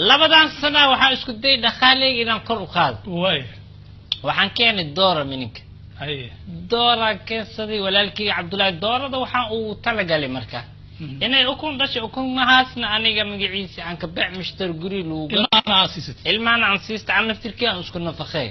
Labadan sana waxaan isku dayay dhaqaalayga inaan kor u qaado. Waay. Waxaan keenay doora mininka. Dooraan keensaday walaalkeyga Cabdullaahi. Doorada waxaan ugu talagalay marka inay ukun dhashay, ukumahaasna aniga magaciisa aan ka beec mushtar, guri lagu galo. Ilmahana aad siisatay. Ilmahana aan siista, aan naftirkii aan isku nafaqeey.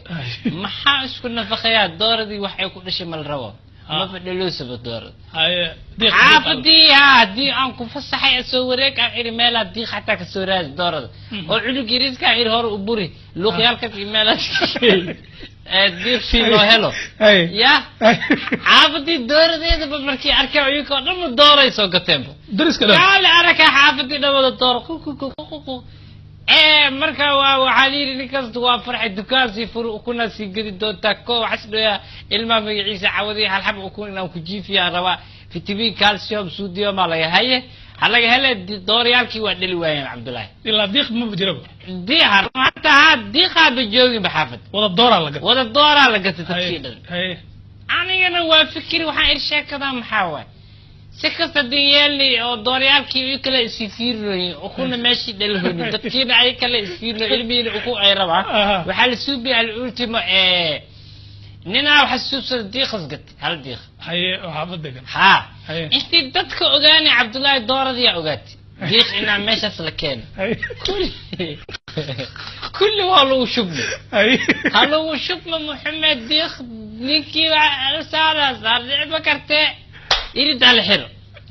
Maxaa isku nafaqeeyaa? Dooradii waxay ku dhashay mal rabo. Maba dhaloosaba doorada. Haye, diiq. Xaafadii ha haddii aan ku fasaxay soo wareeg aan iri, meelaa diiq xataa kasoo raadi doorada oo cunug yariiska iri hore u buri luuqyaalkas iyo meelaas diiq si loo helo. Ya, xaafadii dooradeedaba markii arkay uyuka oo dhan dooray soo gateenba. Dariska dhan. Kaale araka, xaafadii dhan wada dooro ku ku ku ku ku. Marka waa waxaa la yidhi nin kasta waa farxay, dukaan sii furi, ukuna sii gedi doontaa. Ko waxas dhoyaa ilmaha magaciisa cawadii hal xab ukun inaan ku jiifiyaan rabaa, vitamin, calcium, sodium aa laga haye, ha laga hele. Dooryaalkii waa dheli waayeen, Cabdullaahi. Ilaa diiq maba jiraba. Diiqa hataa ha diiqaaba jooginba xaafad. Wada dooraa la gatay. Wada dooraa la gatay dadkii dhan. Anigana waa fikri, waxaan ir sheekadaa maxaa waay, si kasta din yeelni oo dooryaalkii u kale isii fiirinoyin, ukuna meeshii dhalhoynin, dadkiina ay kale isfiirino, ilmihiina ukun ay rabaan. Waxaa la suubi al-ultimo ninaa waxa suubsada diiqas gatay, hal diiq. Haye, oo xaafad degan. Haa. Intii dadka ogaanay, Cabdullaahi, dooradiyaa ogaatay diiq inaa meeshaas la keeno. Kulli kulli waa lagu shubmay. Ha lagu shubma, Muxamed, diiq ninkii saara saar dhici kartee, iridaa la xiro,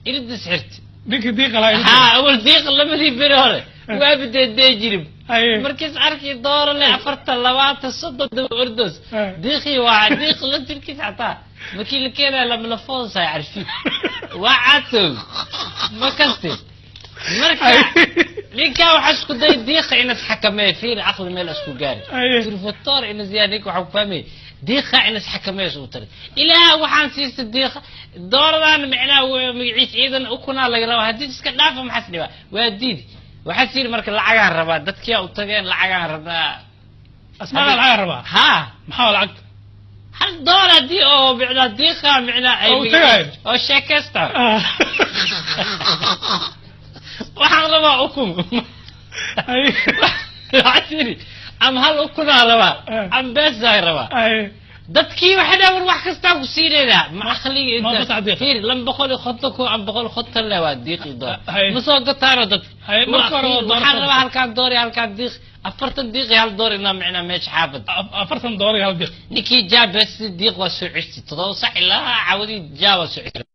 iridis xirti. Ninkii diiqa lahaa. Haa, awal diiq lamadii beri hore waa bideedee jirib. Markiis arkii dooro le 40, 20, 30 daba ordos. Diiqii waa diiq la tirkiis xataa markii la keenaya lamalafoosay carfi waa catow ma kasti. Marka ninkaa waxaa isku day diiqa inas xakameeyo. Fiir, caqli meel isku gaari. Turfatoor inas yaa ninka waxaa ku fahmay diiqa inas xakameeyo isugu taray ilaa waxaan siista diiqa dooradaan micnaha magaciis ciidan ukunaa laga rabaa, haddii iska dhaafa maxaas dhibaa, waa diidi. Waxaa siiri marka lacagaan rabaa, dadkiyaa u tageen, lacagaan rabaa. Asmaana lacagaa rabaa? Haa. Maxaa lacagta? Hal door haddii oo micnaa diiqa micnaa ay Oo u tagaayo. Oo sheekaysta, waxaan rabaa ukun. Waxaa tiri ama hal ukunaa rabaa ama beesaa rabaa. Dadkii waxay dhahan, war wax kastaa ku siineynaa, ma aqliga Ma inta fasax diiqa. Fiir, 250,000 ama 150 le waa diiqi door. Ma soo gataano dadka. Marka hore waa door waxaan soo rabaa halkaan door iyo halkaan diiq, 40 diiq iyo hal door inaa micnaa meesha xaafad. 40 door iyo hal diiq. Ninkii jaa bees diiq waa soo ceshti 7 sac ilaa cawadii jaa waa soo ceshti.